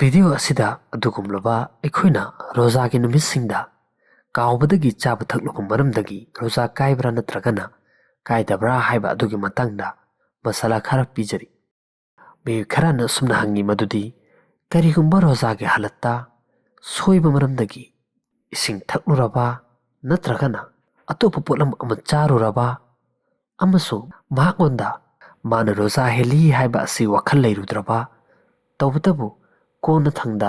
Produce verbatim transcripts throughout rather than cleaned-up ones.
Video ꯑꯁꯤꯗ ꯑꯗꯨꯒꯨꯝꯂꯕ ꯑꯩꯈꯣꯏꯅ ꯔꯣꯖꯥꯒꯤ ꯅꯨꯃꯤꯠꯁꯤꯡꯗ ꯀꯥꯎꯕꯗꯒꯤ ꯆꯥꯕ ꯊꯛꯂꯨꯕ ꯃꯔꯝꯗꯒꯤ ꯔꯣꯖꯥ ꯀꯥꯏꯕ꯭ꯔꯥ ꯅꯠꯇ꯭ꯔꯒꯅ ꯀꯥꯏꯗꯕ꯭ꯔꯥ ꯍꯥꯏꯕ ꯑꯗꯨꯒꯤ ꯃꯇꯥꯡꯗ ꯃꯁꯥꯂꯥ ꯈꯔ ꯄꯤꯖꯔꯤ꯫ ꯃꯤꯑꯣꯏ ꯈꯔꯅ ꯑꯁꯨꯝꯅ ꯍꯪꯉꯤ ꯃꯗꯨꯗꯤ, ꯀꯔꯤꯒꯨꯝꯕ ꯔꯣꯖꯥꯒꯤ ꯍꯥꯂꯠꯇ ꯁꯣꯏꯕ ꯃꯔꯝꯗꯒꯤ ꯏꯁꯤꯡ ꯊꯛꯂꯨꯔꯕ ꯅꯠꯇ꯭ꯔꯒꯅ ꯑꯇꯣꯞꯄ ꯄꯣꯠꯂꯝ ꯑꯃ ꯆꯥꯔꯨꯔꯕ ꯑꯃꯁꯨꯡ ꯃꯍꯥꯛꯉꯣꯟꯗ ꯃꯥꯅ ꯔꯣꯖꯥ ꯍꯦꯜꯂꯤ ꯍꯥꯏꯕ ꯑꯁꯤ ꯋꯥꯈꯜ ꯂꯩꯔꯨꯗ꯭ꯔꯕ, ꯇꯧꯕꯇꯕꯨ ꯀꯣꯟꯅꯊꯪꯗ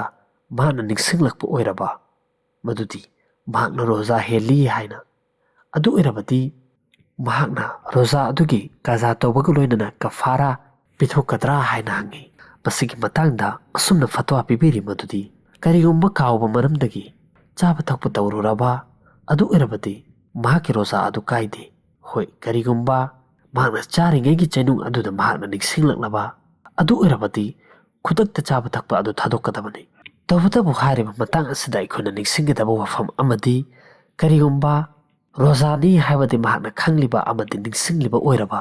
ꯃꯍꯥꯛꯅ ꯅꯤꯡꯁꯤꯡꯂꯛꯄ ꯑꯣꯏꯔꯕ ꯃꯗꯨꯗꯤ ꯃꯍꯥꯛꯅ ꯔꯣꯖꯥ ꯍꯦꯜꯂꯤ ꯍꯥꯏꯅ, ꯑꯗꯨ ꯑꯣꯏꯔꯕꯗꯤ ꯃꯍꯥꯛꯅ ꯔꯣꯖꯥ ꯑꯗꯨꯒꯤ ꯀꯖꯥ ꯇꯧꯕꯒ ꯂꯣꯏꯅꯅ ꯀꯐꯥꯔꯥ ꯄꯤꯊꯣꯛꯀꯗ꯭ꯔꯥ ꯍꯥꯏꯅ ꯍꯪꯉꯤ꯫ ꯃꯁꯤꯒꯤ ꯃꯇꯥꯡꯗ ꯑꯁꯨꯝꯅ ꯐꯠꯋꯥ ꯄꯤꯕꯤꯔꯤ ꯃꯗꯨꯗꯤ, ꯀꯔꯤꯒꯨꯝꯕ ꯀꯥꯎꯕ ꯃꯔꯝꯗꯒꯤ ꯆꯥꯕ ꯊꯛꯄ ꯇꯧꯔꯨꯔꯕ ꯑꯗꯨ ꯑꯣꯏꯔꯕꯗꯤ ꯃꯍꯥꯛꯀꯤ ꯔꯣꯖꯥ ꯑꯗꯨ ꯀꯥꯏꯗꯦ꯫ ꯍꯣꯏ, ꯀꯔꯤꯒꯨꯝꯕ ꯃꯍꯥꯛꯅ ꯆꯥꯔꯤꯉꯩꯒꯤ ꯆꯩꯅꯨꯡ ꯑꯗꯨꯗ ꯃꯍꯥꯛꯅ ꯅꯤꯡꯁꯤꯡꯂꯛꯂꯕ ꯑꯗꯨ ꯑꯣꯏꯔꯕꯗꯤ ꯈꯨꯗꯛꯇ ꯆꯥꯕ ꯊꯛꯄ ꯑꯗꯨ ꯊꯥꯗꯣꯛꯀꯗꯕꯅꯤ꯫ ꯇꯧꯕꯇꯕꯨ ꯍꯥꯏꯔꯤꯕ ꯃꯇꯥꯡ ꯑꯁꯤꯗ ꯑꯩꯈꯣꯏꯅ ꯅꯤꯡꯁꯤꯡꯒꯗꯕ ꯋꯥꯐꯝ ꯑꯃꯗꯤ, ꯀꯔꯤꯒꯨꯝꯕ ꯔꯣꯖꯥꯅꯤ ꯍꯥꯏꯕꯗꯤ ꯃꯍꯥꯛꯅ ꯈꯪꯂꯤꯕ ꯑꯃꯗꯤ ꯅꯤꯡꯁꯤꯡꯂꯤꯕ ꯑꯣꯏꯔꯕ,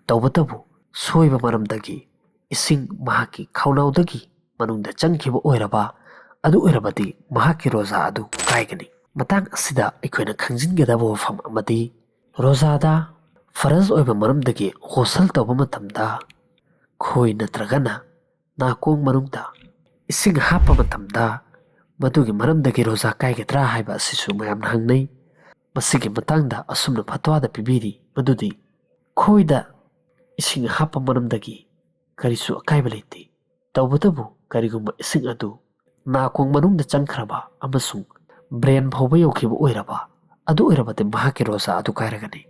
ꯇꯧꯕꯇꯕꯨ ꯁꯣꯏꯕ ꯃꯔꯝꯗꯒꯤ ꯏꯁꯤꯡ ꯃꯍꯥꯛꯀꯤ ꯈꯧꯅꯥꯎꯗꯒꯤ ꯃꯅꯨꯡꯗ ꯆꯪꯈꯤꯕ ꯑꯣꯏꯔꯕ, ꯑꯗꯨ ꯑꯣꯏꯔꯕꯗꯤ ꯃꯍꯥꯛꯀꯤ ꯔꯣꯖꯥ ꯑꯗꯨ ꯀꯥꯏꯒꯅꯤ꯫ ꯃꯇꯥꯡ ꯑꯁꯤꯗ ꯑꯩꯈꯣꯏꯅ ꯈꯪꯖꯤꯟꯒꯗꯕ ꯋꯥꯐꯝ ꯑꯃꯗꯤ, ꯔꯣꯖꯥꯗ ꯐꯔꯖ ꯑꯣꯏꯕ ꯃꯔꯝꯗꯒꯤ ꯒꯣꯁꯜ ꯇꯧꯕ ꯃꯇꯝꯗ ꯈꯣꯏ ꯅꯠꯇ꯭ꯔꯒꯅ ꯅꯥꯀꯣꯡ ꯃꯅꯨꯡꯗ ꯏꯁꯤꯡ ꯍꯥꯞꯄ ꯃꯇꯝꯗ ꯃꯗꯨꯒꯤ ꯃꯔꯝꯗꯒꯤ ꯔꯣꯖꯥ ꯀꯥꯏꯒꯗ꯭ꯔꯥ ꯍꯥꯏꯕ ꯑꯁꯤꯁꯨ ꯃꯌꯥꯝꯅ ꯍꯪꯅꯩ꯫ ꯃꯁꯤꯒꯤ ꯃꯇꯥꯡꯗ ꯑꯁꯨꯝꯅ ꯐꯠꯋꯥꯗ ꯄꯤꯕꯤꯔꯤ ꯃꯗꯨꯗꯤ, ꯈꯣꯏꯗ ꯏꯁꯤꯡ ꯍꯥꯞꯄ ꯃꯔꯝꯗꯒꯤ ꯀꯔꯤꯁꯨ ꯑꯀꯥꯏꯕ ꯂꯩꯇꯦ꯫ ꯇꯧꯕꯇꯕꯨ ꯀꯔꯤꯒꯨꯝꯕ ꯏꯁꯤꯡ ꯑꯗꯨ ꯅꯥꯀꯣꯡ ꯃꯅꯨꯡꯗ ꯆꯪꯈ꯭ꯔꯕ ꯑꯃꯁꯨꯡ ꯕ꯭ꯔꯦꯟ ꯐꯥꯎꯕ ꯌꯧꯈꯤꯕ ꯑꯣꯏꯔꯕ, ꯑꯗꯨ ꯑꯣꯏꯔꯕꯗꯤ ꯃꯍꯥꯛꯀꯤ ꯔꯣꯖꯥ ꯑꯗꯨ ꯀꯥꯏꯔꯒꯅꯤ꯫